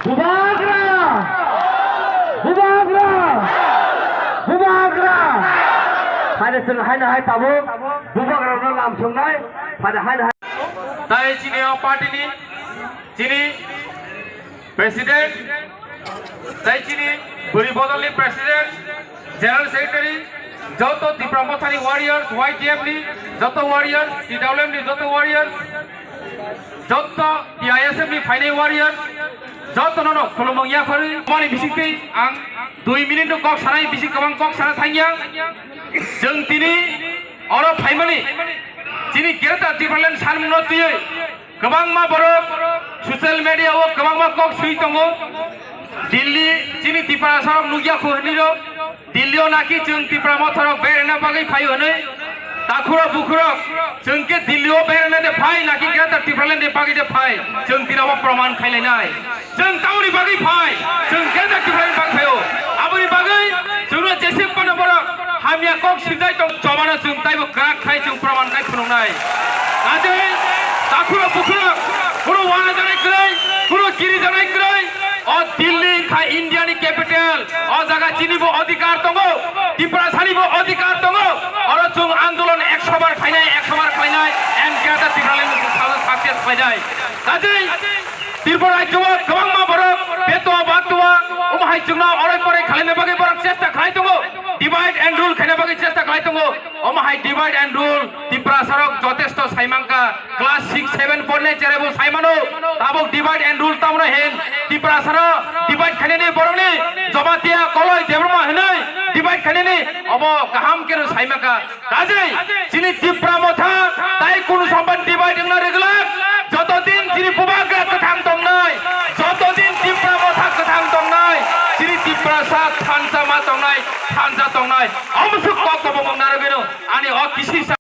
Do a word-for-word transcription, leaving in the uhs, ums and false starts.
Bubagra! Bubagra! Bubagra! Haino chwng haino hai tabuk bubagrano lam songnai, haino haino hai. Tai chini o party ni chini president, tai chini bwrwi bodol ni president, general secretary, joto Tipra Mothani warriors, Y T F ni joto warriors, T W M ni joto warriors, joto T I S F ni phainai warriors, joto no no khulumung yapharwi mani bisingtwi ang dui minute no kok sanai, bising kwbang kok sana thangya. Chwng tini oro phaimani chini Greater Tipraland sanmungno twiwi kwbangma borok social media o kwbangma kok swi tongo. Delhi chini Tiprasa rok nukya khu hinwi rok. Delhi o naki chwng Tipra Motha rok berana bagwi phaio hinwi. Takhurok bukhurok chwng khe Delhi o berana de phai naki Greater Tipraland ni bagwi de phai. Chwng tini obo proman khailainai. Chwng tamoni bagwi phai, chwng Greater Tipraland bagwi phaio. Aboni bagwi chwngno jese phano borok hamya kok sinjai tong chobano chwng taibo kwrak khai chwng proman khai phunuknai. Ajai takhurok bukhurok, kunu wana janai kwrwi, kunu kiri janai kwrwi. O Delhi kha India ni capital, o jaga chini bo adhikar tongo, Tiprasa ni bo adhikar tongo. Oro chwng andolon ekso bar khainai, ekso bar khlainai, and Greater Tipraland success khlainai. Ajai Tripura rajyo o kwbangma borok beto bakto, omo hai chwngno oroi poroi khlaina bagwi borok chesta khlai tongo, divide and rule khaina bagwi chesta khlai tongo. Omo hai divide and rule Tiprasa rok jotesto saimangkha, class six seven pornai cherai bo saimano, tabuk divide and rule tamno hin Tiprasa rok divide khainani borokni Jamatia Koloi Debbarma hinwi divide khainani obo kaham khe saimangkha. Kajai, chini Tipra Motha, tai kunu sompan divide wngna reglak, joto din chini bubagra kwthang tongnai, joto din Tipra Motha kwthang tongnai, chini Tiprasa thansa ma tongnai, thansa tongnai, omo suk kok kobo mung narwgwino, ani o kisi sa-